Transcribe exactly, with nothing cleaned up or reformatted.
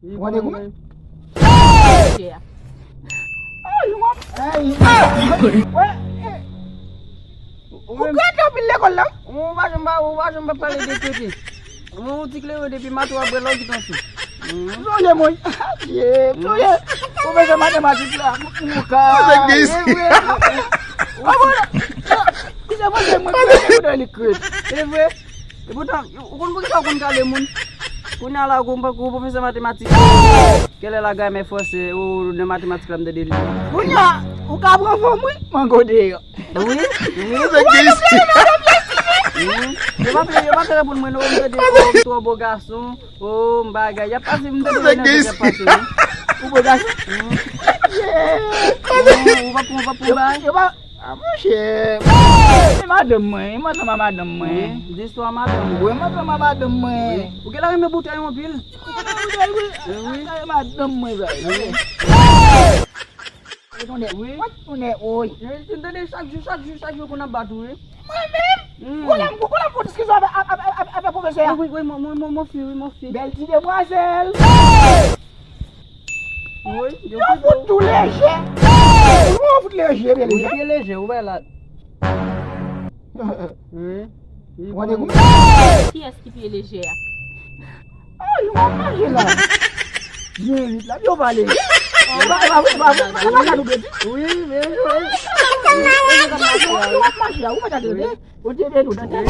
Ou ande goumen? Ay, w ap, ay. Ou grate anpil lekòl la. Ou pa janm pa, ou pa janm pa pale de krete. Ou ti klere depi maten w ap bwè lògit ansanm. Sonje mwen. Adye, sonje. Pwofesè matematik la. Ou ka. Avèk Gacy. Misye panse mwen krete, li krete. E vre. E poutan, ou konn poukisa ou konn kale moun? Kounye a la, ou konn pran kou pwofesè matematik. Kèlè la gramè fransè, ou nan matematik la, m tande li. Kounye a, ou ka pran fòm, wi, mango deyò. Wi, wi. Avèk Gacy. Wi. Yo pa fè, yo pa fè reponn mwen, non, m tande, oh, m twò bo gason, oh, m bagay. Y ap pase, m tande yo nan tèt y ap pase, wi. Ou bo gason? Wi. Ou, ou pa pran, ou pa pran bagay? Yo pa, a, monchè. E madanm mwen, e madanm a madanm mwen. Wi, di istwa madanm ou. Wi, madanm a madanm mwen. Wi. Ou genlè renmen boutèy anpil. Ou renmen boutèy, wi. Wi. E madanm mwen, sa. Wi. Wi. Ou tande, woy. Ou tande chak jou, chak jou, chak jou konn ap bat ou, wi. Mwen menm? Hmm. Kou la m, kou la m fè diskisyon avè, avè, avè, avè pwofesè a. Wi, wi, wi, mon, mon, mon, mon fi, wi, mon fi. Bèl ti demwazèl. Wi, yo fout tou leje. Yo fout leje, byen leje. Wi, byen leje, ou wè la. Wi. Ou ande goumen? Kiyès ki pye lejè a? Ay, w ap mache la. Byen vit la, byen pale. Ou pa, ou pa, ou pa, ou pa ka nou pèdi. Wi, men, wi. Ou ap mache la, ou pa ka pèdi. Ou te pèdi, ou te pèdi.